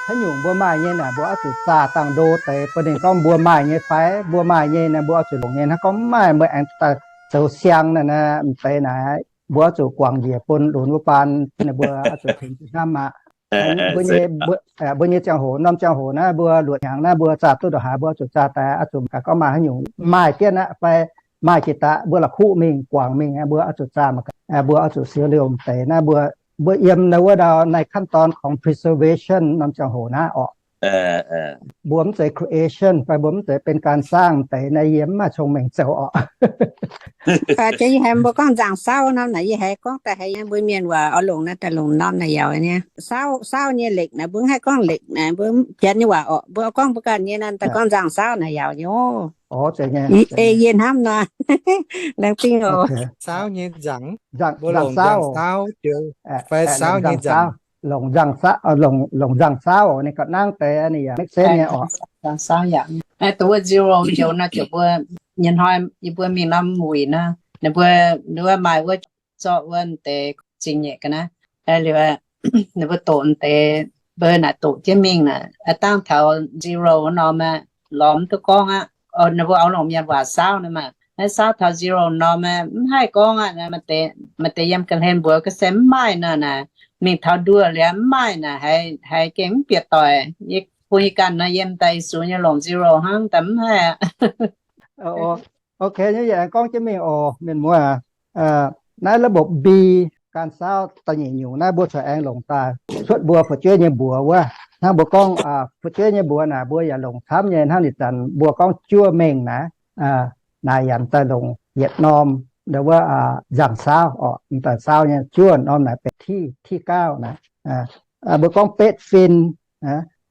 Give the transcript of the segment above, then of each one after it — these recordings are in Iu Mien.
Haaix nyungc mbuo maaih nyei naaic, mbuo oix zuqc zaah dangh ndo deix bun ninh gorngv mbuo maaih nyei fai mbuo maaih nyei naaic, mbuo oix zuqc longc nyei. Hnangv gorngv mv maaih, mbuo aengx daaih zoux siang naaic, naaiv m'deix naaic, mbuo oix zuqc guangc njiec bun lunx wuov baan, ninh mbuo oix zuqc tengx jienv hnamv aqv. Mbuo nyei, mbuo nyei ziangh hoc, norm ziangh hoc naaiv mbuo luoqc hnyangx naaiv mbuo zaah duqv ndongc haaix, mbuo oix zuqc zaah daaih, oix zuqc gaax gorngv maaih haaix nyungc maaih jienv aqv fai maaih jiex daaih, mbuo la'kuqv mingh, guangc mingh, mbuo oix zuqc zaah mangc gaax, mbuo oix zuqc siou liouh m'deix naaiv, mbuo, mbuo yiem naaiv wuov ndau naaiv ขั้นตอนของ preservation norm ziangh hoc naaiv orqc. Mbuo mv zeiz creation fai mbuo mv zeiz เป็นการสร้าง m'deix naaiv, yie mv maaih cong-mengh zoux orqc. Jiex yie haiz mbuo gorngv nzangc-saauv nor naaic, yie haiz gorngv daaih haiz mbuo mienh waac oix longc naaiv daaih longc norm naaic yaac nyei. Saauv, saauv nyei lekc naaic, mbuo mv haih gorngv lekc naaic, mbuo janx nyei waac orqc, mbuo gorngv mbuo ganh nyei naaiv daaih gorngv nzangc-saauv naaic yaac nyei. Ei yie hnamv nor, laengz zingh oc. Saauv nyei nzangc, mbuo longc nzangc-saauv fai saauv nyei nzangc. Longc nzangc-saauv, longc, longc nzangc-saauv oc, ninh gauh nangv deix ninh yaac make sense nyei orqc. Nzangc-saauv yaac, dongh wuov zero joux nor ziouc mbuo, nyei hnoi yie mbuo mingh norm wuic nor, ninh mbuo, ninh mbuo maaih wuov zorqv wuov deix zingh nyeic ga'naaiv, liuz ninh mbuo doqc deix, mbuo naaic doqc jienv mingh naaic, dangh taux zero norm aqv, lorz mv duqv gorngv aqv. Ninh mbuo oix longc mienh waac saauv nor maah, naaiv saauv taux zero norm aqv, mv haih gorngv aqv. Maaih deix yiem ga'hlen mbuox ga'sie mv maaih nor naaic, mingh taux nduoh liuz mv maaih naaic, haiz gengh mv bieqc doic. Yie bun yie ganh nor, yiem daaih yie sux nyei longc zero hnangv, daaih mv haih aqv. Ok, nyei yie aengx gorngv jienv mingh oc, mienh muoz. Naaiv ระบบ B การซาวด์ da'nyeic nyungc naaiv mbuo corc aengx longc daaih cuotv mbuo fu'jueiv nyei mbuox wuov. Hnangv mbuo gorngv fu'jueiv nyei mbuox naaic, mbuo yaac longc camv nyei. Hnangv ih zanc mbuo gorngv juov mengh naaiv, naaic yaac m'daaih longc yietc norm, ndo wuov nzangc-saauv orqc, m'daaih saauv nyei. Juov norm naaic benx ที่ ที่เก้า naaic. Mbuo gorngv betv fin,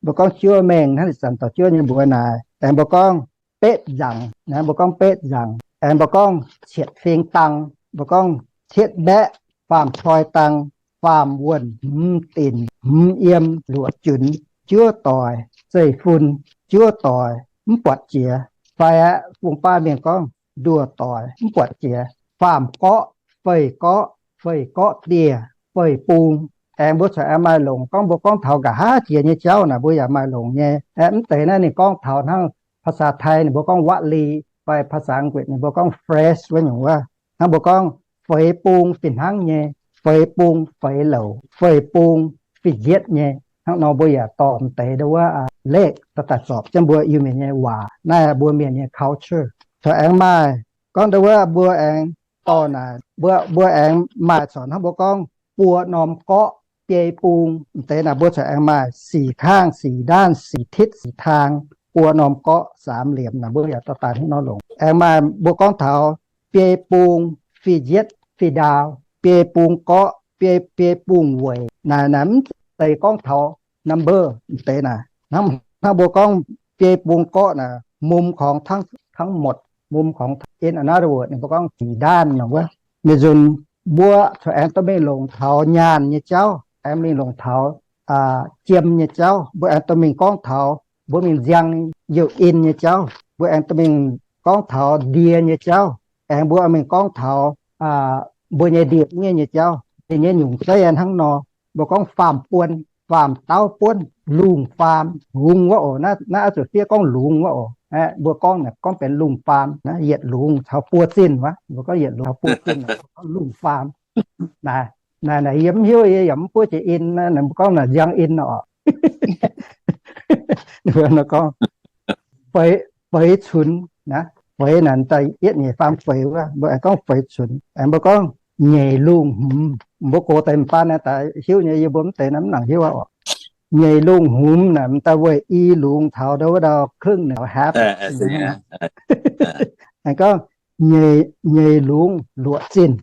mbuo gorngv juov mengh, hnangv ih zanc dorh juov nyei mbuox naaic. Aengx mbuo gorngv betv nzangc, mbuo gorngv betv nzangc. Aengx mbuo gorngv cietv fing dang, mbuo gorngv cietv mbaeqv, faam-toi dang, faam-wuonh, hmz dinc, hmz yiem, luoqc junx, juov doic, zeiv-fun, juov doic, mv buatc jiex. Fai aeqv, fungx baav mienh gorngv nduoh doic, mv buatc jiex. Faam-gorqv, feix-gorqv, feix-gorqv dieh, feix-bung. Aengx mbuo corc aengx maaih longc gorngv, mbuo gorngv taux nqa'haav jiex nyei jauv naaic, mbuo yaac maaih longc nyei. Aeqv, mv deix naaiv ninh gorngv taux hnangv ภาษาไทย ninh mbuo gorngv วลี fai ภาษาอังกฤษ ninh mbuo gorngv phrase wuov nyungc wuov. Hnangv mbuo gorngv feix bung fih hnangv nyei, feix bung feix louc, feix bung fih njietv nyei. Hnangv nor mbuo yaac dorh m'deix ndo wuov เลข daaih zorpc jienv mbuo Iu-Mienh nyei waac. Naaiv mbuo mienh nyei culture. Corc aengx maaih gorngv ndo wuov mbuo aengx dorh naaic, mbuo, mbuo aengx maaih corc hnangv mbuo gorngv buo norm gorqv biei bung. M'deix naaic mbuo corc aengx maaih สี่ข้าง สี่ด้าน สี่ทิศ สี่ทาง, buo norm gorqv สามเหลี่ยม naaic, mbuo yaac dorh daaih hnangv nor longc. Aengx maaih mbuo gorngv taux biei bung fih njietv fih ndaauv, biei bung gorqv, biei, biei bung weic. Naaic, naaic mv zeiz gorngv taux number m'deix naaic. Hnangv, hnangv mbuo gorngv biei bung gorqv naaic, มุมของทั้งหมด, มุมของ in another word, ninh mbuo gorngv สี่ด้าน nor wuov. Mienh nzunc mbuo corc aengx dorh mingh longc taux nyaanh nyei jauv, aengx mingh longc taux jiem nyei jauv, mbuo aengx dorh mingh gorngv taux mbuo mingh nziang youh in nyei jauv, mbuo aengx dorh mingh gorngv taux ndie nyei jauv, aengx mbuo mingh gorngv taux mbuo nyei ndie nyei, nyei jauv. Ninh nyei nyungc zeiv hnangv nor, mbuo gorngv faam-buon, faam-dauv buonv, lungh faam, lungz wuov oc. Naaiv, naaiv oix zuqc fiev gorngv lungz wuov oc. Aeqv, mbuo gorngv naaic gorngv benx lungh faam, naaiv yietc lungz caux buo zinh wuov. Mbuo gorngv yietc lungz caux buo zinh, gorngv lungh faam. Naaic, naaic, naaic yie mv hiuv, yie yaac mv buov jiex in, naaic mbuo gorngv naaic nziang in oc. Mbuo nor gorngv feix, feix cunx naaic, feix naaic daaih yietv nyeic faam feix wuov, mbuo aengx gorngv feix cunx. Aengx mbuo gorngv nyeic lungh hmz, mbuo gox deix m'baan naaic daaih hiuv nyei, yie mbuo mv deix naaic mv nangc hiuv aqv oc. Nyeic lungh hmz naaic m'daaih weic i lungz taux ndo wuov ndau ครึ่งหนึ่ง half. Aengx gorngv nyeic, nyeic lungz luoqc zinh.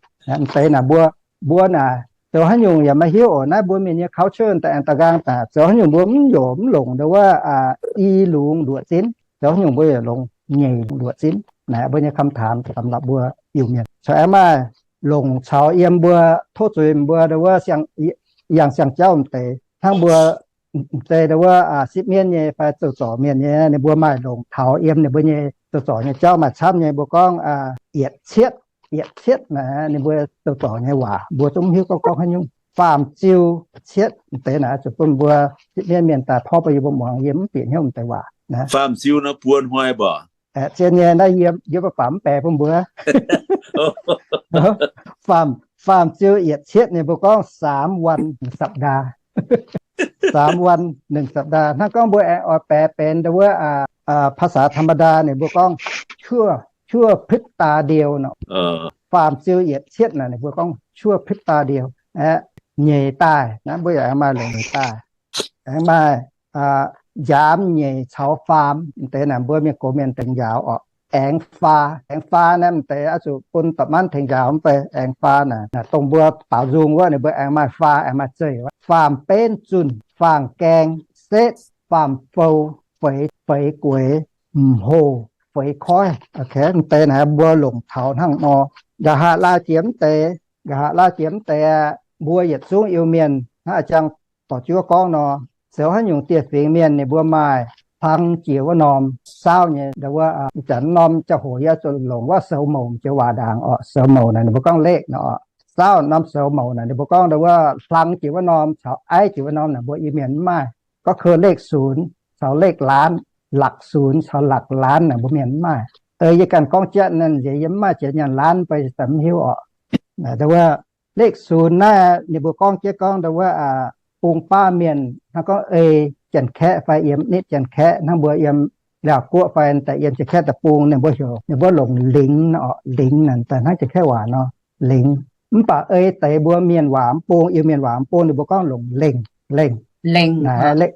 M'deix naaic mbuo, mbuo naaic zoux haaix nyungc yaac maiv hiuv oc. Naaiv mbuo mienh nyei culture daaih aengx da'nqaang daaih, zoux haaix nyungc mbuo mv yoc mv longc ndo wuov i lungz luoqc zinh. Zoux haaix nyungc mbuo yaac longc nyeic luoqc zinh. Naaic mbuo nyei คำถาม สำหรับ mbuo Iu-Mienh. Corc aengx maaih longc caux yiem mbuo tov zuiz mbuo ndo wuov yangh siang-jauv m'deix. Hnangv mbuo m'deix ndo wuov sipv mienv nyei fai zoux zorc mienh nyei, ninh mbuo maaih longc taux yiem ninh mbuo nyei zoux zorc nyei jauv maaih camv nyei. Mbuo gorngv yietc cietv, yietc cietv naaic, ninh mbuo zoux zorc nyei waac mbuo zungv mv hiuv gorngv, gorngv haaix nyungc. Faam ziu cietv deix naaic, zuqc bun mbuo mienv mienh daaih porv bun yie mbuo muangx, yie mv bieqc hnyouv deix waac. Faam ziu nor buo hnoi mbuo. Zien nyei, naaiv yie, yie mv baac mv baeqc bun mbuo. Faam, faam ziu yietc cietv ninh mbuo gorngv สามวันหนึ่งสัปดาห์. สามวันหนึ่งสัปดาห์. Hnangv gorngv mbuo aengx oix baeqc benx ndau wuov ภาษาธรรมดา ninh mbuo gorngv ชั่วพริบตาเดียว nor. Faam ziu yietc cietv naaic ninh mbuo gorngv ชั่วพริบตาเดียว. Aeqv, nyeic daaih naaiv mbuo yaac aengx maaih longc nyeic daaih. Aengx maaih njaamz nyeic caux faam deix naaic, mbuo mienh gox mienh dengx njaaux orqc. Aengx faa, aengx faa naaiv deix oix zuqc bun dorh manv tengx njaaux mv bei. Aengx faa naaic, dongh mbuo baaux nzung wuov, ninh mbuo aengx maaih faa, aengx maaih zeiv. Faam-benv zunh, faam-gaeng setv, faam-fou, feix, feix gueix, m'hoh, feix koiv. Mv deix naaic mbuo longc taux hnangv nor. Nqa'haav laai jiex mv deix, nqa'haav laai jiex mv deix, mbuo yietc zungv Iu-Mienh hnangv a'jang dorc juov gorngv nor, zoux haaix nyungc dieh fingx mienh ninh mbuo maaih hlang jiex wuov norm saauv nyei ndau wuov, ih zanc norm ziangh hoc yie zuqc longc wuov soux mouc joux waac ndaangc orqc. Soux mouc naaic ninh mbuo gorngv เลข nor orqc. Saauv norm soux mouc naaic ninh mbuo gorngv ndau wuov hlang jiex wuov norm caux aiv jiex wuov norm naaic mbuo Iu-Mienh mv maaih. ก็คือ เลขศูนย์ caux เลขล้าน, หลักศูนย์ caux หลักล้าน naaic mbuo mienh mv maaih. Ei yie ganh gorngv jatv naaiv nziex yie mv maaih jiex nyaanh ล้าน mv bei, mv hiuv orqc. Ndau wuov เลขศูนย์ naaiv ninh mbuo gorngv jienv gorngv ndau wuov bung baav mienh hnangv gorngv ei Janx-Kaeqv fai yiem nitv Janx-Kaeqv hnangv mbuo yiem Laauh Guoqv fai daaih yiem Janx-Kaeqv deic-bung ninh mbuo heuc ninh mbuo longc 零 orqc. 零 naaic daaih hnangv Janx-Kaeqv waac nor, 零. Mv baac ei deix mbuo mienh waac mv bung, Iu-Mienh waac mv bung ninh mbuo gorngv longc เลข, เลข. เลข, เลข naaic,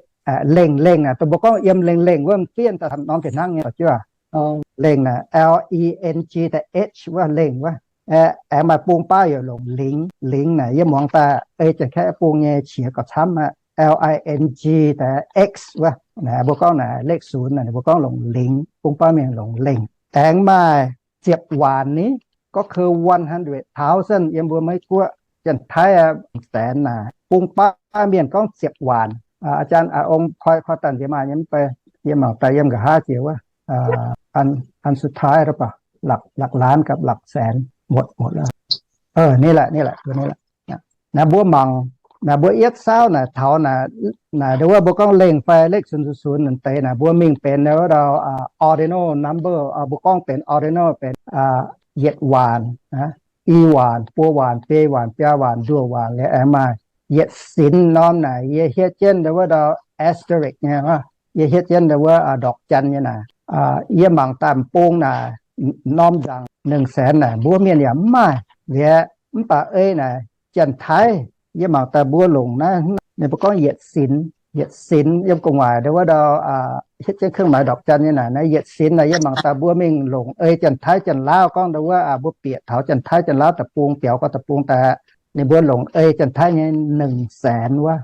เลข naaic dongh mbuo gorngv yiem lengh lengh wuov m'diev daaih norm fih hnangv nyei oc juov. เลข naaic, L E N G daaih H wuov, เลข wuov. Aengx maaih bung baav yaac longc 零, 零 naaic. Yie muangx daaih ei Janx-Kaeqv bung nyei qiex gauh camv aqv. L I N G daaih X wuov. Naaic mbuo gorngv naaic เลขศูนย์ naaic ninh mbuo gorngv longc 零, bung baav mienh longc เลข. Aengx maaih ziepc waanc ni, ก็คือ one hundred thousand yiem mbuo Meiv Guoqv. Janx-Taiv แสน naaic, bung baav mienh gorngv ziepc waanc. อาจารย์ อาองค์ คอย คอย ตัน nziex maaih nyei mv bei, yie mangc daaih yiem nqa'haav jiex wuov, อันสุดท้าย หรือเปล่า หลักล้านกับหลักแสน หมด หมดแล้ว นี่แหละ นี่แหละ ตัวนี้แหละ. Naaiv mbuo mangc, naaiv mbuo yietv saauv naaic taux naaic, naaic ndau wuov mbuo gorngv เลข fai เลขศูนย์ศูนย์ naaic deix naaic mbuo mingh benx ndau wuov ndau ordinal number, mbuo gorngv benx ordinal benx yietc waanc, i waanc, buo waanc, biei waanc, biaa waanc, nduoh waanc, liuz aengx maaih yietc sinx norm naaic yie hietv jienv ndau wuov ndau asterisk nyei, yie hietv jienv ndau wuov ดอกจัน nyei naaic. Yie mangc daaih m'bung naaic norm nzaangc หนึ่งแสน naaic mbuo mienh yaac mv maaih liuz, mv baac ei naaic Janx-Taiv, yie mangc daaih mbuo longc naaiv, ninh mbuo gorngv yietc sinx, yietc sinx yiem gu'nguaaic ndau wuov ndau hietv jienv เครื่องหมายดอกจัน nyei naaic, naaiv yietc sinx naaic yie mangc daaih mbuo mingh longc ei Janx-Taiv Janx-Laauv gorngv ndau wuov mbuo bieqc taux Janx-Taiv Janx-Laauv deic-bung, biaux gorngv deic-bung daaih, ninh mbuo longc ei Janx-Taiv nyei หนึ่งแสน wuov.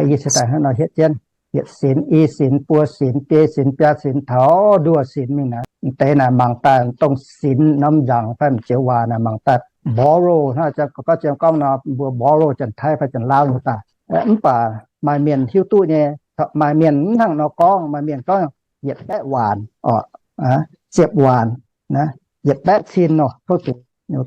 Yie se daaih hnangv nor hietv jienv yietc sinx, i sinx, buo sinx, biei sinx, biaa sinx, taux nduoh sinx mingh naaic. Deix naaic mangc daaih dongh sinx norm nzaangc fai m'jiex waac naaic mangc daaih borrow hnangv gorngv nor mbuo borrow Janx-Taiv fai Janx-Laauv nyei daaih. Mv baac maaih mienh hiuv duqv nyei, maaih mienh mv hnangv nor gorngv, maaih mienh gorngv yietc baeqv waanc orqc, ziepc waanc, yietc baeqv cin nor, tov zuqc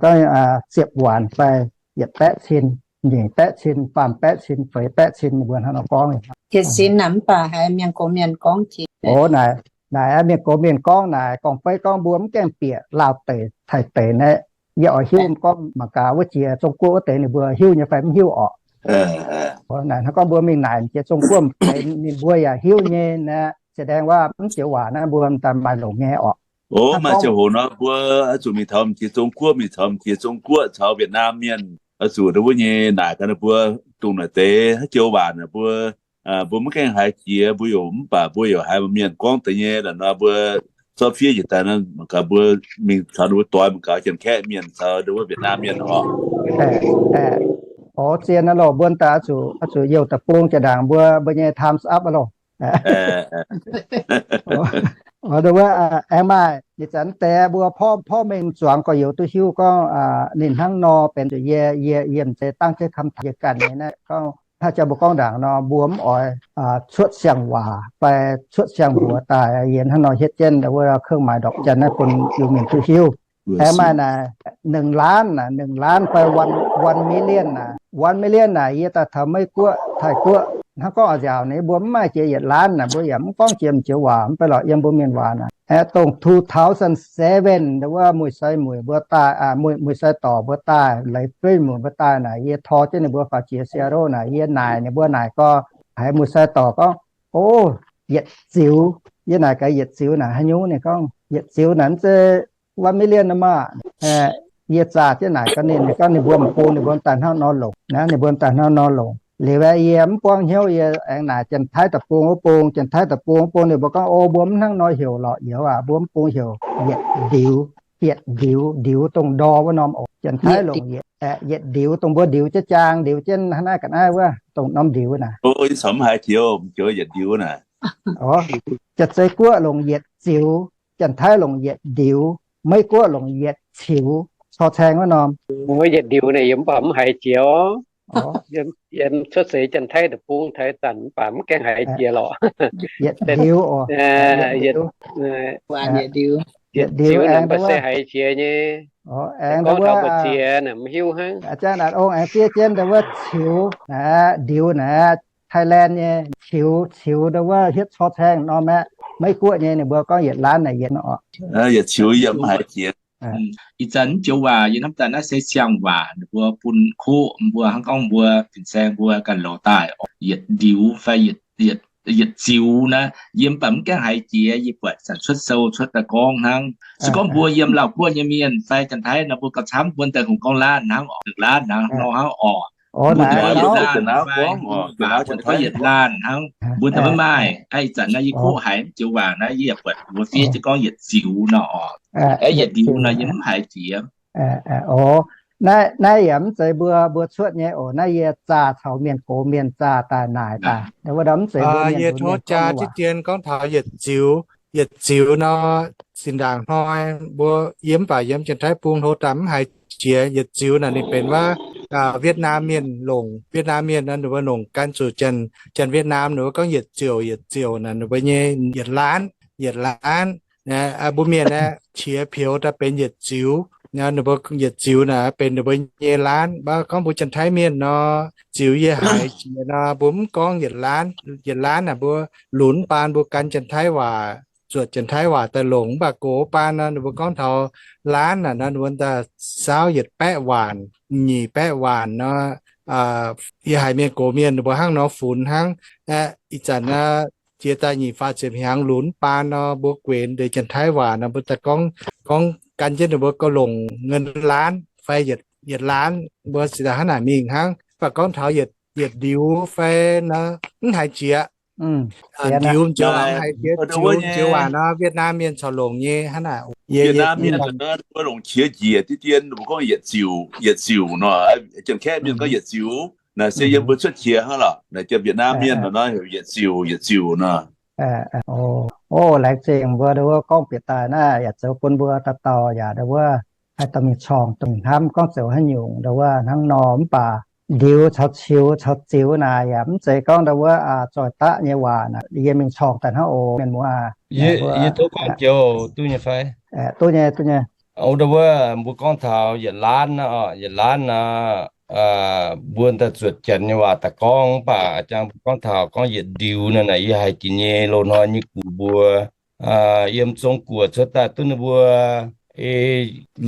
gorngv ziepc waanc fai yietc baeqv cin, nyeic baeqv cin, faam baeqv cin, feix baeqv cin, mbuo hnangv nor gorngv. Yietc sinx naaic mv baac haiz mienh gox mienh gorngv jiex. Naaic, naaic mienh gox mienh gorngv naaic, gorngv-beiv gorngv mbuo mv gaengh bieqc Laauh deic Taiv deic naaiv, yie oix hiuv gorngv mangc gaax wuov jiex Zong-Guoqv wuov deix ninh mbuo hiuv nyei fai mv hiuv orqc. Naaic hnangv gorngv mbuo mingh naaic jiex Zong-Guoqv deix ninh mbuo yaac hiuv nyei naaic, se daeng waac mv joux waac naaiv mbuo daaih maaih longc nyei orqc. O, maaih ziangh hoc nor mbuo oix zuqc mingh taux m'jiex Zong-Guoqv, mingh taux m'jiex Zong-Guoqv caux Vietnam mienh, oix zuqc ndau wuov nyei naaic gaax ninh mbuo dongh naaic deix haaix joux waac naaic mbuo, mbuo mv gaengh haiz jiex mbuo yaac mv baac mbuo yaac haiz mienh gorngv deix nyei la'nor mbuo zorqv fiev njiec daaih nor mangc gaax mbuo mingh caux ninh mbuo doix mangc gaax Janx-Kaeqv mienh caux ndau wuov Vietnam mienh orqc. O, zien aqv loh, mbuo daaih oix zuqc youh deic-bung jiex ndaangc mbuo, mbuo nyei time's up aqv loh. Ndau wuov aengx maaih ih zanc deix mbuo porv mengh zuangx gorx-youz duqv hiuv gorngv ninh hnangv nor benx zuqc yie, yie, yie m'zeiz dangv jienv คำถาม yie ganh nyei naaiv gorngv, hnangv jang mbuo gorngv ndaangc nor mbuo mv oix cuotv siang-waac fai cuotv siang-mbuox daaih, yie hnangv nor hietv jienv ndau wuov เครื่องหมายดอกจัน naaiv bun Iu-Mienh duqv hiuv. Aengx maaih naaic, หนึ่งล้าน naaic, หนึ่งล้าน fai one million naaic. One million naaic, yie daaih taux Meiv Guoqv, Taiv Guoqv, hnangv gorngv oix nziaauc ninh mbuo mv maaih jiex yietc ล้าน naaic, mbuo yaac mv gorngv jiex m'jiex waac, mv baac lorqc yiem mbuo mienh waac naaic. Aeqv, dongh two thousand seven wuov, muic sai muic mbuo daaih, muic sai dorc mbuo daaih, leiz fei muic mbuo daaih naaic, yie tor jienv ninh mbuo faaux jiex Seattle naaic, yie naaic ninh mbuo naaic gorx, haiz muic sai dorc gorngv, O, yietc ziux. Yie naaic gaax yietc ziux naaic haaix nyungc? Ninh gorngv yietc ziux naaic mv zeiz one million nor maah. Yie zaah jienv naaic gorngv ninh, ninh gorngv ninh mbuo m'bung ninh mbuo daaih hnangv nor longc naaic, ninh mbuo daaih hnangv nor longc. Liuz aeqv, yie mv buangv hnyouv, yie aengx naaic Janx-Taiv deic-bung wuov bung, Janx-Taiv deic-bung wuov bung ninh mbuo gorngv, O, mbuo mv hnangv nor heuc lorqc, youz aac, mbuo mv bung heuc yietc ndiux, yietc ndiux, ndiux dongh ndor wuov norm oc. Janx-Taiv longc yietc ndiux, dongh mbuo ndiux jienv jaang, ndiux jienv hnangv naaiv ga'naaiv wuov, dongh norm ndiux naaic. Janx-Taiv guoqv longc yietc ziux, Janx-Taiv longc yietc ndiux, Meiv Guoqv longc yietc ciux, cor caeng wuov norm. Yietc ndiux naaic yie mv baac mv haiz jiex. Yie cuotv seix Janx-Taiv deic-bung taux ih zanc mv baac mv gaengh haiz jiex lorqc. Yietc ndiux, yietc ndiux, yietc ndiux aengx se haiz jiex nyei. Aengx gorngv taux mbu'ziex naaic mv hiuv hnangv. Ong aengx fiev jienv wuov ciux naaic, ndiux naaic, Thailand nyei ciux, ciux wuov hietv cor caeng norm aeqv, Meiv Guoqv nyei ninh mbuo gorngv yietc ล้าน naaic yietc, yietc ciux yie mv haiz jiex. Ih zanc mv joux waac yie hnamv daaih naaiv se siang-waac ninh mbuo bun koqv mbuo hnangv gorngv mbuo fin-saeng mbuo ganh lorz daaih yietc ndiux fai yietc ziux naaiv, yie mv baac mv gaengh haiz jiex, yie buatc zanc cuotv sou cuotv daaih gorngv hnangv. Se gorngv mbuo yiem Lauv Guoqv nyei mienh fai Janx-Taiv nor mbuo gauh camv, mbuo daaih hungh gorngv ล้าน hnangv oc, หนึ่งล้าน hnangv nor hnangv oc. Mbuo daaih gorngv yietc ล้าน fai mbuo daaih gorngv yietc ล้าน hnangv, mbuo daaih maiv maaih. Ih zanc naaiv yie koqv haiz mv joux waac naaiv yie yaac buatc mbuo fiev jienv gorngv yietc ziux nor oc. Aeqv, yietc ndiux nor yie mv haiz jiex. Naaiv yaac mv zeiz mbuo, mbuo cuotv nyei oc. Naaiv yie zaah caux mienh gox mienh zaah daaih naaic daaih. Yie tov jaa ziex dien gorngv taux yietc ziux. Yietc ziux nor, zinh ndaangc hnoi mbuo yiem mv baac yiem Janx-Taiv bung hlo daaih mv haiz jiex. Yietc ziux naaic ninh benx wuov Vietnam mienh longc. Vietnam mienh nor ninh mbuo longc gan zuqc Janx-Vietnam ninh mbuo gorngv yietc ziouc, yietc ziouc naaic ninh mbuo nyei yietc ล้าน, yietc ล้าน. Mbuo mienh aeqv, qiex peux daaih benx yietc ziux. Ninh mbuo yietc ziux naaic benx ninh mbuo nyei ล้าน. Mv baac gorngv mbuo Janx-Taiv mienh nor, ziux yie haiz jiex nor mbuo mv gorngv yietc ล้าน. Yietc ล้าน naaic mbuo lunx baan mbuo gan Janx-Taiv waac, zuotc Janx-Taiv waac daaih longc. Mv baac gox baan nor ninh mbuo gorngv taux ล้าน naaic nor ninh mbuo daaih saauv yietc baeqv waanc, nyic baeqv waanc nor. Yie haiz mienh gox mienh ninh mbuo hnangv nor funx hnangv. Aeqv, ih zanc jiex daaih nyic faah ziepc hnyangx lunx baan nor mbuo guenx ndeic Janx-Taiv waac nor mbuo daaih gorngv, gorngv gan jienv ninh mbuo gauh longc เงินล้าน fai yietc ล้าน mbuo ziouc hnangv naaic mingh hnangv. Mv baac gorngv taux yietc ndiux fai nor mv haiz jiex. Ndiux ziouc mv haiz jiex, ziux ziux waac nor Vietnam mienh corc longc nyei hnangv naaic. Vietnam mienh mbuo longc qiex njiec diqv dien mbuo gorngv yietc ziux, yietc ziux nor. Janx-Kaeqv mienh gorngv yietc ziux naaic se yiem mbuo cuotv qiex hnangv lorqc. Naaic jiem Vietnam mienh nor heuc yietc ziux, yietc ziux nor. O, laengz zingh mbuo ndau wuov gorngv bieqc daaih naaiv yaac zoux bun mbuo dauh dauh yaac ndau wuov haih dorh mingh corngh, dorh mingh hnamv gorngv zoux haaix nyungc ndau wuov hnangv nor. Mv baac ndiux caux ciux caux ziux naaic yaac mv zeiz gorngv ndau wuov zoih daqv nyei waac naaic. Yie mingh corngh daaih hnangv oc, mienh muoz. Yie tov gorngv joux duqv nyei fai? Duqv nyei, duqv nyei. Ndau wuov mbuo gorngv taux yietc ล้าน naaiv, yietc ล้าน naaiv, mbuo daaih zuotc Janx nyei waac daaih gorngv. Mv baac jang mbuo gorngv taux gorngv yietc ndiux naaic, naaic yie haiz jiex nyei. Loz-hnoi nyei gux mbuo yiem Zong-Guoqv cuotv daaih duqv ninh mbuo,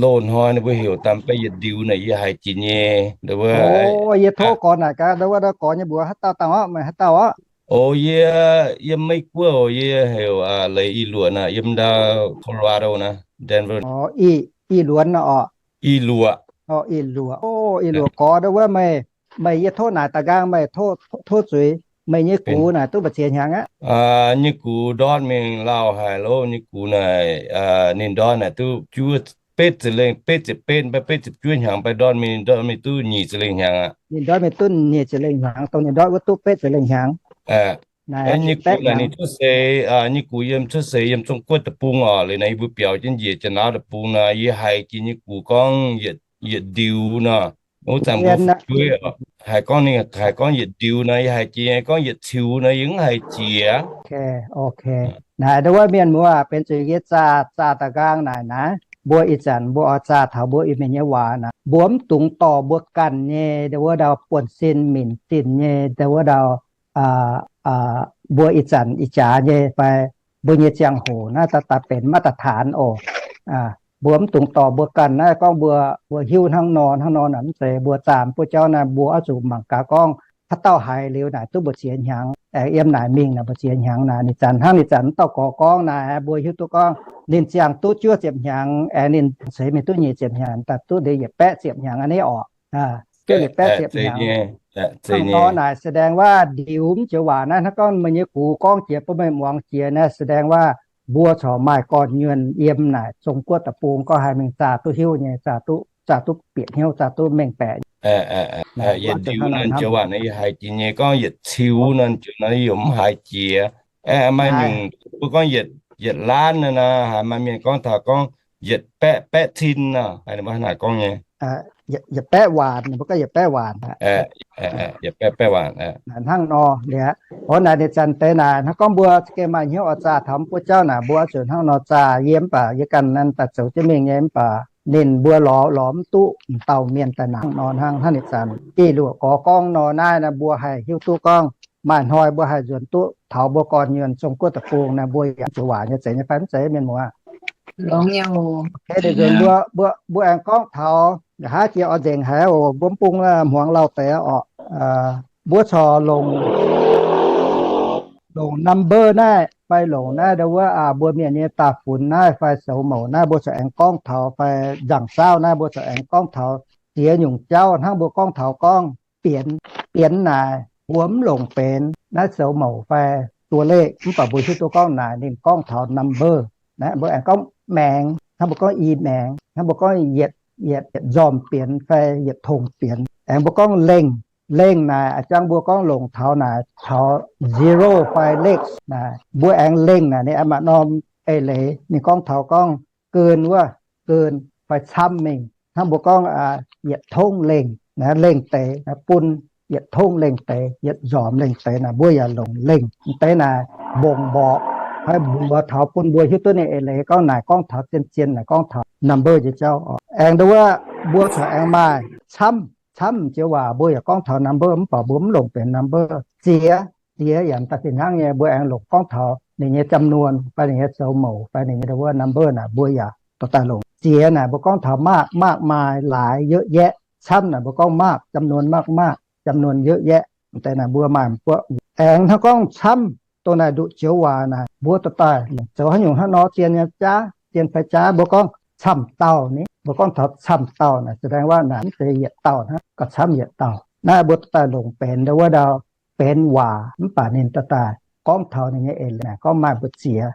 loz-hnoi ninh mbuo heuc daaih mv baac yietc ndiux naaic yie haiz jiex nyei. Ndau wuov, yie tov gorx naaic gaax, ndau wuov gorx nyei mbuox haaix dauh dangh orqc, meih haaix dauh orqc? O, yie yiem Meiv Guoqv oc. Yie heuc Leiz I Luoqc naaic, yiem ndau Colorado naaiv, Denver. I Luoqc naaic orqc? I Luoqc. I Luoqc. O, I Luoqc gorx, ndau wuov meih, meih yie tov naaic da'nqaang meih tov zuiz, meih nyei gux naaic duqv mbu'ziex hnyangx aqv? Nyei gux ndortv mingh lauh haic loh. Nyei gux naaic, ninh ndortv naaic duqv juov, betv ziepc lengh, betv ziepc betv, mv baac betv ziepc juov hnyangx, mv baac ndortv mingh, ndortv mingh duqv nyic ziepc lengh hnyangx aqv. Ninh ndortv mingh duqv nyic ziepc lengh hnyangx, dongh ninh ndortv wuov duqv betv ziepc lengh hnyangx. Nyei gux naaic ninh cuotv seix, nyei gux yiem cuotv seix yiem Zong-Guoqv deic-bung oc. Liuz naaic yie mbuo biaux jienv njiec Janx-Laauv deic-bung naaic, yie haiz jiex nyei gux gorngv yietc ndiux nor. Wuov zanc mbuo fu'jueiv oc, haiz gorngv ninh haiz gorngv yietc ndiux nor, yie haiz jiex nyei. Gorngv yietc ciux nor yie mv haiz jiex. Naaic ndau wuov mienh muoz, benx zuqc yie zaah, zaah da'nqaang naaic naaiv. mbuo ih zanc mbuo oix zaah taux mbuo Iu-Mienh nyei waac naaic, mbuo mv dungx dorh mbuo ganh nyei ndau wuov ndau buonv-sin minc zinh nyei ndau wuov ndau, mbuo ih zanc ih jaax nyei fai mbuo nyei ziangh hoc naaiv daaih benx มาตรฐาน oc. Mbuo mv dungx dorh mbuo ganh naaiv gorngv mbuo, mbuo hiuv hnangv nor hnangv nor naaic mv zeiz. Mbuo zaah mbuo jauv naaiv mbuo oix zuqc mangc gaax gorngv haaix dauh haiz liuz naaic duqv mbu'ziex hnyangx, aengx yiem naaic mingh naaic mbu'ziex hnyangx naaic. Ninh zanc hnangv ninh zanc mv dauh gorx gorngv naaic, mbuo hiuv duqv gorngv ninh ziangh duqv juov ziepc hnyangx, aengx ninh ceix mingh duqv nyic ziepc hnyangx, daaih duqv ndeic yietc baeqv ziepc hnyangx a'hneiv orqc. Duqv yietc baeqv ziepc hnyangx. Hnangv nor naaic แสดงว่า ndiux mv joux waac naaiv, hnangv gorngv meih nyei gux gorngv jiex bun meih muangx jiex naaiv แสดงว่า mbuo corc maaih gorn-nyuonh yiem naaic Zong-Guoqv deic-bung gorngv haih mingh zaah duqv hiuv nyei, zaah duqv, zaah duqv bieqc hnyouv, zaah duqv mengh baeqc. Yietc ndiux naaiv joux waac naaiv yie haiz jiex nyei, gorngv yietc ciu naaiv joux naaiv yie mv haiz jiex. Aeqv, maaih nyungc mbuo gorngv yietc laanv naaiv, haiz maaih mienh gorngv taux gorngv yietc baeqv baeqv cin nor, haiz ninh mbuo naaic gorngv nyei. Yietc baeqv waanc, ninh mbuo gorngv yietc baeqv waanc. Yietc baeqv baeqv waanc. Hnangv nor liuz, o naaic ninh zanc deix naaic hnangv gorngv mbuo za'gengh maaih hnyouv oix zaah taux mv buo jauv naaic, mbuo oix zuqc hnangv nor zaah. Yie mv baac yie ganh naaiv daaih zoux jienv mingh nyei, mv baac ninh mbuo lorz, lorz mv duqv dauh mienh daaih nangc nor hnangv. Hnangv ninh zanc Ih Luoqc Gorx gorngv nor naaiv, naaiv mbuo haih hiuv duqv gorngv maaih hnoi mbuo haih nzuonx duqv taux mbuo gorn-nyuonh Zong-Guoqv deic-bung naaiv, mbuo yaac zuqc waac nyei zeiz nyei fai mv zeiz, mienh muoz? Nzunc mbuo, mbuo aengx gorngv taux nqa'haav jiex oix nzengc haic oc, mbuo mv bung hmuangx lauh deix orqc. Mbuo corc longc, longc number naaiv fai longc naaiv ndau wuov mbuo mienh nyei daaih funx naaiv fai soux mouc naaiv, mbuo corc aengx gorngv taux, fai nzangc-saauv naaiv mbuo corc aengx gorngv taux ziex nyungc jauv hnangv mbuo gorngv taux gorngv bienx. Bienx naaic mbuo mv longc benx naaiv soux mouc fai ตัวเลข, mv baac mbuo hiuv duqv gorngv naaic ninh gorngv taux number. Naaiv mbuo aengx gorngv maengx, hnangv mbuo gorngv i maengx, hnangv mbuo gorngv yietc, yietc, yietc nzormc bienx fai yietc tongx bienx. Aengx mbuo gorngv lengh. Lengh naaic a'jang mbuo gorngv longc taux naaic taux zero fai เลข naaic. Mbuo aengx lengh naaic ninh aengx maaih norm eix leiz, ninh gorngv taux gorngv เกิน wuov, เกิน fai camv mingh. Hnangv mbuo gorngv yietc tongv lengh, lengh deix, bun yietc tongv lengh deix, yietc nzormc lengh deix naaic mbuo yaac longc lengh. M'deix naaic mbongc mborqc fai mbuox taux bun mbuo hiuv duqv ninh eix leiz gorngv naaic gorngv taux zien-zien naaic gorngv taux number nyei jauv oc. Aengx ndau wuov mbuo corc aengx maaih camv. Camv joux waac mbuo yaac gorngv taux number, mv baac mbuo mv longc benx number. Ziex, ziex yaac daaih fih hnangv nyei, mbuo aengx longc gorngv taux ninh nyei จำนวน fai ninh nyei soux mouc fai ninh nyei ndau wuov number naaic mbuo yaac dorh daaih longc. Ziex naaic mbuo gorngv taux มาก, มากมาย, หลาย, เยอะแยะ. Camv naaic mbuo gorngv มาก, จำนวนมากๆ, จำนวนเยอะแยะ. M'deix naaic mbuo maaih mbuo aengx hnangv gorngv camv dongh naaic nduqc joux waac naaic mbuo dorh daaih zoux haaix nyungc hnangv nor, zien nyei jaav, zien fai jaav, mbuo gorngv camv dauh ni. Mbuo gorngv taux camv dauh naaic แสดงว่า naaic mv zeiz yietc dauh hnangv, gauh camv yietc dauh. Naaiv mbuo dorh daaih longc benx ndau wuov ndau benx waac, mv baac ninh dorh daaih gorngv taux ninh nyei eix leiz naaic gorngv maaih mbu'ziex,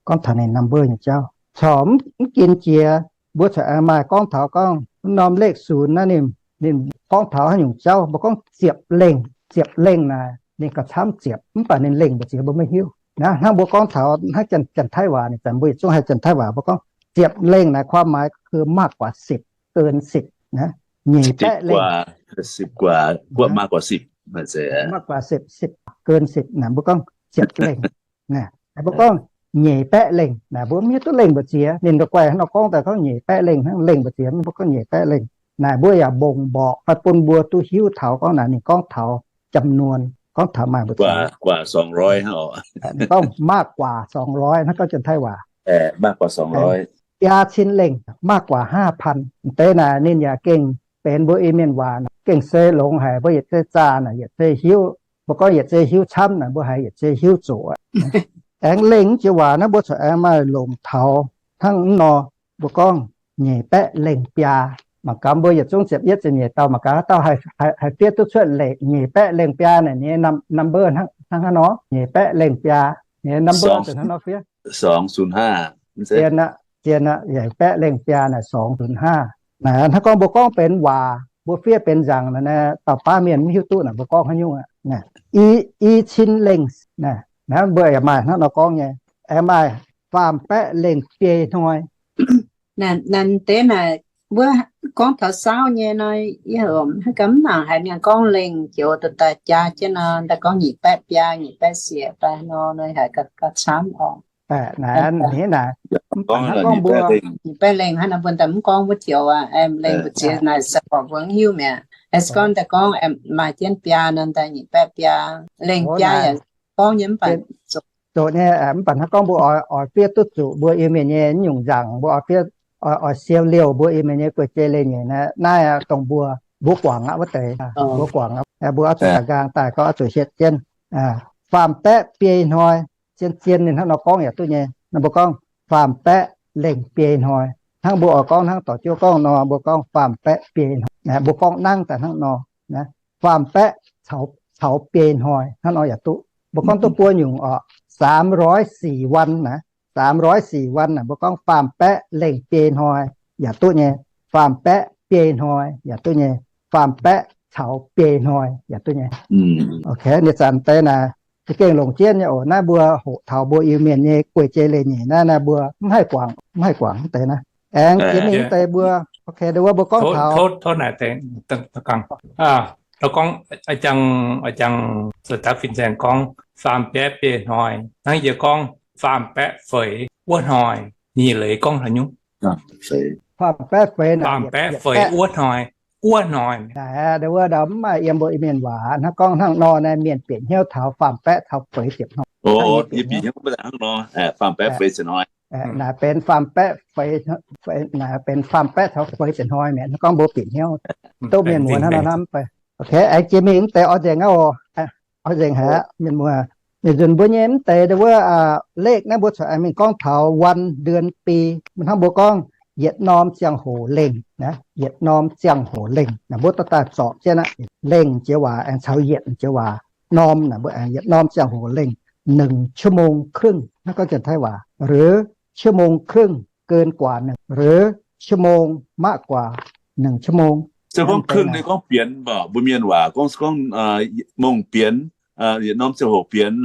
gorngv taux ninh number nyei jauv. Corc mv ginx jiex, mbuo corc aengx maaih gorngv taux gorngv norm เลขศูนย์ naaiv ninh, ninh gorngv taux haaix nyungc jauv, mbuo gorngv ziepc lengh. Ziepc lengh naaic ninh gauh camv ziepc, mv baac ninh lengh mbu'ziex mbuo maiv hiuv. Naaiv hnangv mbuo gorngv taux hnangv Janx-Taiv waac, ninh zanc mbuo yietc zungv haih Janx-Taiv waac, mbuo gorngv ziepc lengh naaic ความหมายคือ มากกว่าสิบ, เกินสิบ naaic, nyeic baeqv lengh. สิบกว่า, มากกว่าสิบ, มากกว่าสิบ, สิบ, เกินสิบ naaic mbuo gorngv ziepc lengh. Naaic mbuo gorngv nyeic baeqv lengh naaic, mbuo mv hiuv duqv lengh mbu'ziex. Ninh da'guaih hnangv nor gorngv daaih gorngv nyeic baeqv lengh hnangv, lengh mbu'ziex mv baac gorngv nyeic baeqv lengh. Naaic mbuo yaac mbongc mborqc fai bun mbuo duqv hiuv taux gorngv naaic ninh gorngv taux จำนวน, gorngv taux maaih mbu'ziex. Gorngv มากกว่าสองร้อย hnangv gorngv Janx-Taiv waac, มากกว่าสองร้อย, biaa cin lengh, มากกว่าห้าพัน. M'deix naaic ninh yaac gengh benx mbuo Iu-Mienh waac, gengh se longx haic. Mbuo yietc zei zaah naaic yietc zei hiuv. Mbuo gorngv yietc zei hiuv camv naaic mbuo haiz yietc zei hiuv zoqc. Aengx lengh joux waac naaiv mbuo corc aengx maaih longc taux hnangv mv nor, mbuo gorngv nyeic baeqv lengh biaa. Mangc gaax mbuo yietc zungv ziepc yietv ziepc nyeic dauh, mangc gaax haaix dauh haih fiev duqv cuotv leiz nyeic baeqv lengh biaa naaic nyei number hnangv haaix nor. Nyeic baeqv lengh biaa nyei number hnangv nor fiev. Zien aqv, zien aqv, nyeic baeqv lengh biaa naaic สองศูนย์ห้า. Naaiv hnangv gorngv mbuo gorngv benx waac, mbuo fiev benx nzaangc naaiv, dauh baav mienh mv hiuv duqv naaic mbuo gorngv haaix nyungc aqv. I, i cin lengh naaiv, naaiv mbuo yaac maaih hnangv nor gorngv nyei. Aengx maaih faam baeqv lengh biei hnoi. Naaiv deix naaic, mbuo gorngv taux saauv nyei nor, yie haiz mv nangc haiz mienh gorngv lengh joux daaih jaa jienv nor, daaih gorngv nyeic baeqv biaa, nyeic baeqv siec daaih nor, haiz gauh camv oc. Naaiv hnangv gorngv mbuo, ninh baeqv lengh hnangv naaiv mbuo daaih mv gorngv wuov joux aqv, lengh mbu'ziex naaic se gorngv mbuo mv hiuv mi'aqv. Se gorngv daaih gorngv maaih jienv biaa nor, daaih nyic baeqv biaa, lengh biaa yaac gorngv nyei mv baac zoqc nyei. Mv baac hnangv gorngv mbuo oix fiev duqv zuqc mbuo Iu-Mienh nyei nyungc nzaangc, mbuo oix fiev, oix siou liouh mbuo Iu-Mienh nyei guei-jei leiz-nyeic naaiv, naaiv dongh mbuo, mbuo guangc aqv wuov deix. Mbuo guangc, mbuo oix zuqc daaih nqaang daaih gorngv oix zuqc hietv jienv. Faam baeqv biei hnoi, zien-zien ninh hnangv nor gorngv yaac duqv nyei. Naaiv mbuo gorngv faam baeqv lengh biei hnoi. Hnangv mbuo oix gorngv hnangv dorc juov gorngv nor, mbuo gorngv faam baeqv biei hnoi. Mbuo gorngv nangv daaih hnangv nor, faam baeqv caux biei hnoi hnangv nor yaac duqv. Mbuo gorngv duqv buo nyungc orqc, สามร้อยสี่วัน naaiv, สามร้อยสี่วัน naaic, mbuo gorngv faam baeqv lengh biei hnoi yaac duqv nyei, faam baeqv biei hnoi yaac duqv nyei, faam baeqv caux biei hnoi yaac duqv nyei. Ok, ninh zanc deix naaic za'gengh longc jienv nyei oc. Naaiv mbuo hoqc taux mbuo Iu-Mienh nyei guei-jei leiz-nyeic naaiv, naaiv mbuo mv haih guangc, mv haih guangc deix naaiv. Aengx jiex mingh deix mbuo, ok, deix wuov mbuo gorngv taux, gorngv, a'jang, fin-saeng gorngv faam baeqv biei hnoi, hnangv yie gorngv faam baeqv feix wuov hnoi. Ninh leiz gorngv haaix nyungc? Faam baeqv feix, faam baeqv feix wuov hnoi, wuov hnoi. Deix wuov ndau mv maaih yiem mbuo Iu-Mienh waac. Hnangv gorngv hnangv nor naaiv, mienh bieqc hnyouv taux faam baeqv caux feix ziepc hnoi. Naaic benx faam baeqv feix, naaic benx faam baeqv caux feix ziepc hnoi mi'aqv. Hnangv gorngv mbuo bieqc hnyouv, duqv mienh muonz hnangv nor hnamv. Ok, aengx jiex mingh mv deix oix nzengc aqv oc. Oix nzengc haic aqv mienh muoz. Mienh nzunc mbuo nyei mv deix deix wuov เลข naaiv mbuo corc aengx mingh gorngv taux วัน เดือน ปี. Hnangv mbuo gorngv yietc norm ziangh hoc lengh, yietc norm ziangh hoc lengh naaic, mbuo dorh daaih zorpc jienv aqv. Lengh jiex waac aengx caux yietc jiex waac. Norm naaic mbuo aengx yietc norm ziangh hoc lengh หนึ่งชั่วโมงครึ่ง. Hnangv gorngv Janx-Taiv waac, หรือ ชั่วโมงครึ่ง เกินกว่า หนึ่ง หรือ ชั่วโมงมากกว่า หนึ่ง ชั่วโมง. Se gorngv ครึ่ง naaiv gorngv bienx mv baac mbuo mienh waac gorngv, gorngv mongh bienx, yietc norm ziangh hoc bienx,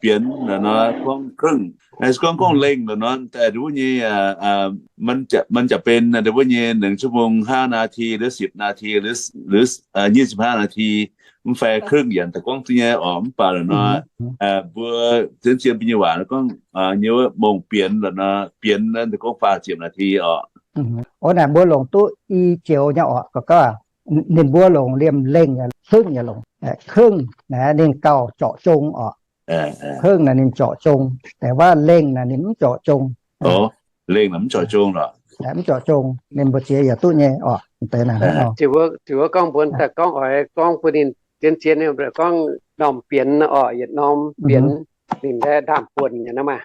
bienx nor gorngv ครึ่ง. Se gorngv gorngv lengh nor, deix wuov nyei, มันจะเป็น deix wuov nyei หนึ่งชั่วโมงห้านาที หรือ สิบนาที หรือ ยี่สิบห้านาที mv fai ครึ่ง yaac daaih gorngv duqv nyei oc. Mv baac nor, mbuo zien-zien mbuo nyei waac gorngv nyei wuov mongh bienx nor, bienx daaih gorngv faah ziepc นาที oc. Naaic mbuo longc duqv i joux nyei oc. Gauh ninh mbuo longc liemh lengh, ครึ่ง yaac longc. ครึ่ง naaiv ninh gauh เจาะจง oc. ครึ่ง naaic ninh เจาะจง, แต่ว่า lengh naaic ninh mv เจาะจง. Lengh naaic mv เจาะจง lorqc. Mv เจาะจง, ninh mbu'ziex yaac duqv nyei oc. Deix naaic, ziouc wuov gorngv mbuo daaih gorngv oix gorngv bun ninh zien-zien nyei, gorngv norm bienx oc, yietc norm bienx ninh ndaamv-buonc nyei nor maah.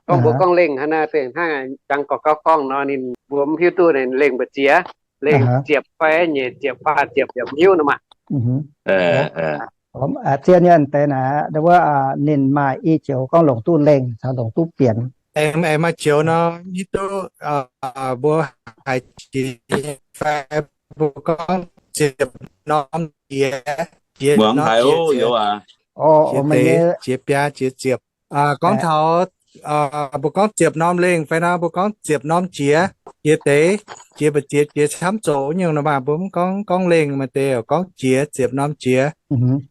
Gorngv mbuo gorngv lengh hnangv naaiv, deix hnangv jangx gorx gauv gorngv nor, ninh mbuo mv hiuv duqv ninh lengh mbu'ziex, lengh ziepc fai nyeic ziepc faah ziepc yaac mv hiuv nor maah. Zien nyei deix naaic, wuov ninh maaih i joux gorngv longc duqv lengh caux longc duqv bienx. Aengx maaih joux nor, hiuv duqv mbuo haiz jiex fai mbuo gorngv ziepc norm jiex, jiex norm jiex, jiex deix, jiex biaa, jiex ziepc. Gorngv taux mbuo gorngv ziepc norm lengh fai nor mbuo gorngv ziepc norm jiex, jiex deix, jiex mbu'ziex, jiex camv zoqc nyungc nor maah, mbuo mv gorngv, gorngv lengh, maaih deix gorngv jiex, ziepc norm jiex.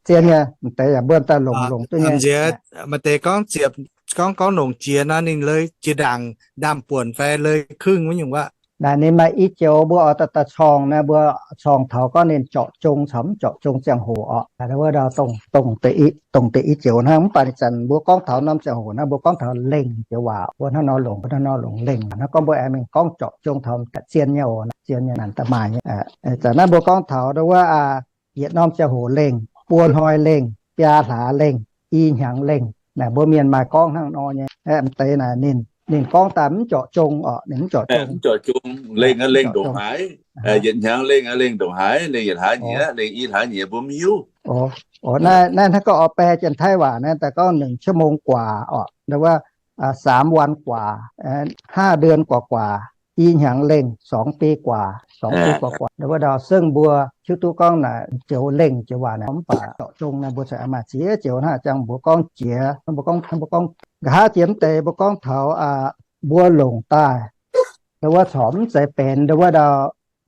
Zien nyei, deix yaac mbuo daaih longc, longc duqv nyei. Maaih deix gorngv ziepc, gorngv, gorngv longc jiex nor ninh lui jiex ndaangc ndaamv-buonc fai lui ครึ่ง wuov nyungc wuov. Naaic ninh maaih i joux mbuo oix daaih, daaih corngh naaiv, mbuo corngh taux gorngv ninh เจาะจง caux mv เจาะจง ziangh hoc oc. Wuov ndau dongh, dongh deix i joux hnangv. Mv baac ih zanc mbuo gorngv taux norm ziangh hoc naaiv, mbuo gorngv taux lengh jiex waac, mbuo hnangv nor longc, mbuo hnangv nor longc lengh. Hnangv gorngv mbuo aengx mingh gorngv เจาะจง taux zien nyei oc, zien nyei naaic da'maaih nyei. Zanc naaiv mbuo gorngv taux wuov, yietc norm ziangh hoc lengh, buo hnoi lengh, biaa hlaax lengh, i hnyangx lengh. Naaic mbuo mienh maaih gorngv hnangv nor nyei. Aeqv, m'deix naaic ninh, ninh gorngv daaih mv เจาะจง oc, ninh mv เจาะจง. Lengh, lengh ndongc haaix, yietc hnyangx lengh, lengh ndongc haaix, lengh yietc hlaax nyieqc, lengh i hlaax nyieqc mbuo mv hiuv. Naaiv, naaiv hnangv gorngv oix bae Janx-Taiv waac naaiv daaih gorngv หนึ่งชั่วโมงกว่า oc, wuov สามวันกว่า, ห้าเดือนกว่าๆ, i hnyangx lengh, สองปีกว่า, สองปีกว่าๆ. Wuov ndau ซึ่ง mbuo hiuv duqv gorngv naaic joux lengh joux waac naaic mv baac เจาะจง naaic mbuo corc maaih ziex joux hnangv jangx mbuo gorngv jiex, mbuo gorngv, mbuo gorngv nqa'haav jiex m'deix mbuo gorngv taux mbuo longc daaih, wuov corc mv zeiz benx wuov ndau,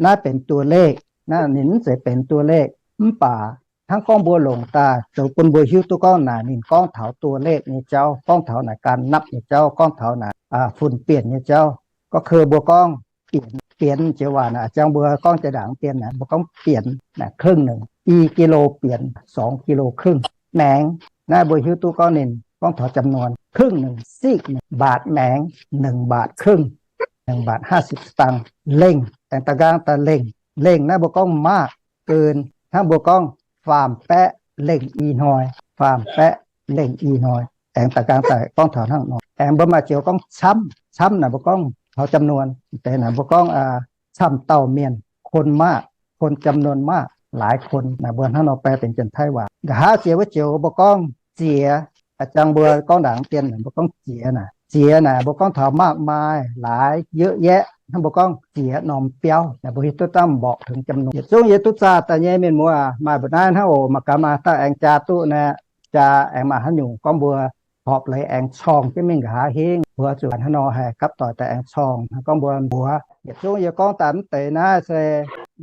naaiv benx ตัวเลข, naaiv ninh mv zeiz benx ตัวเลข, mv baac hnangv gorngv mbuo longc daaih zoux bun mbuo hiuv duqv gorngv naaic ninh gorngv taux ตัวเลข nyei jauv, gorngv taux naaic การนับ nyei jauv, gorngv taux naaic fun-bienh nyei jauv. Gorngv keu mbuo gorngv bienx, bienx jiex waac naaic, jangx mbuo gorngv jiex ndaangc bienx naaic, mbuo gorngv bienx naaic ครึ่งหนึ่ง, i กิโล bienx สอง กิโลครึ่ง. Maengx naaiv mbuo hiuv duqv gorngv ninh gorngv taux จำนวน ครึ่งหนึ่ง, ซีกหนึ่ง, บาท maengx หนึ่งบาทครึ่ง, หนึ่งบาทห้าสิบสตางค์. Lengh, aengx da'nqaang daaih lengh. Lengh naaiv mbuo gorngv มากเกิน, hnangv mbuo gorngv faam baeqv lengh i hnoi, faam baeqv lengh i hnoi. Aengx da'nqaang daaih gorngv taux hnangv nor. Aengx mbuo maaih joux gorngv camv. Camv naaic mbuo gorngv taux จำนวน. Deix naaic mbuo gorngv camv dauh mienh, คนมาก, คนจำนวนมาก, หลายคน naaic, mbuo hnangv nor แปล benx janx-taiv waac. Nqa'haav ziex wuov joux mbuo gorngv ziex. Jangx mbuo gorngv ndaangc dien naaic mbuo gorngv ziex naaic. Ziex naaic mbuo gorngv taux มากมาย, หลาย, เยอะแยะ. Hnangv mbuo gorngv ziex norm biauv naaic, mbuo hiuv duqv dangh mborqc tengx จำนวน. Yietc zungv yie duqv zaah daaih nyei mienh muoz, maaih mbu'naaiv hnangv oc, mangc gaax maaih dauh aengx jaa duqv naaic. Jaa aengx maaih haaix nyungc gorngv mbuo horpc leiz aengx corng jienv mingh nqa'haav hingv, mbuo zuqc hnangv nor haih gapv doic daaih aengx corng. Gorngv mbuo mbuox yietc zungv yie gorngv daaih mv deix naaiv se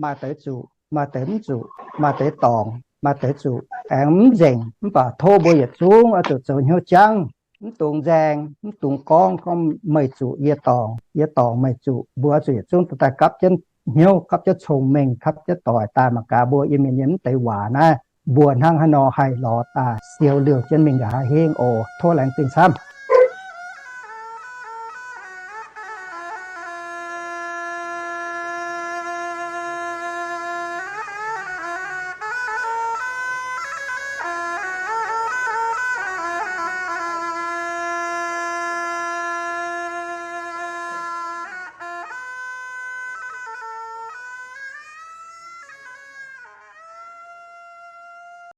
maaih deix zuqc, maaih deix mv zuqc, maaih deix dorngc, maaih deix zuqc aengx mv nzengc. Mv baac tov mbuo yietc zungv oix zuqc zoux hnyouv jangv, mv dungx nzaeng, mv dungx gorngv, gorngv meih zuqc yie dorngc, yie dorngc meih zuqc. Mbuo zuqc yietc zungv daaih gapv jienv hnyouv, gapv jienv cong-mengh, gapv jienv doic daaih mangc gaax mbuo Iu-Mienh nyei mv deix waac naaiv mbuo hnangv haaix nor haih lorz daaih siou liouh jienv mingh nqa'haav hingv oc. Tov laengz zingh camv.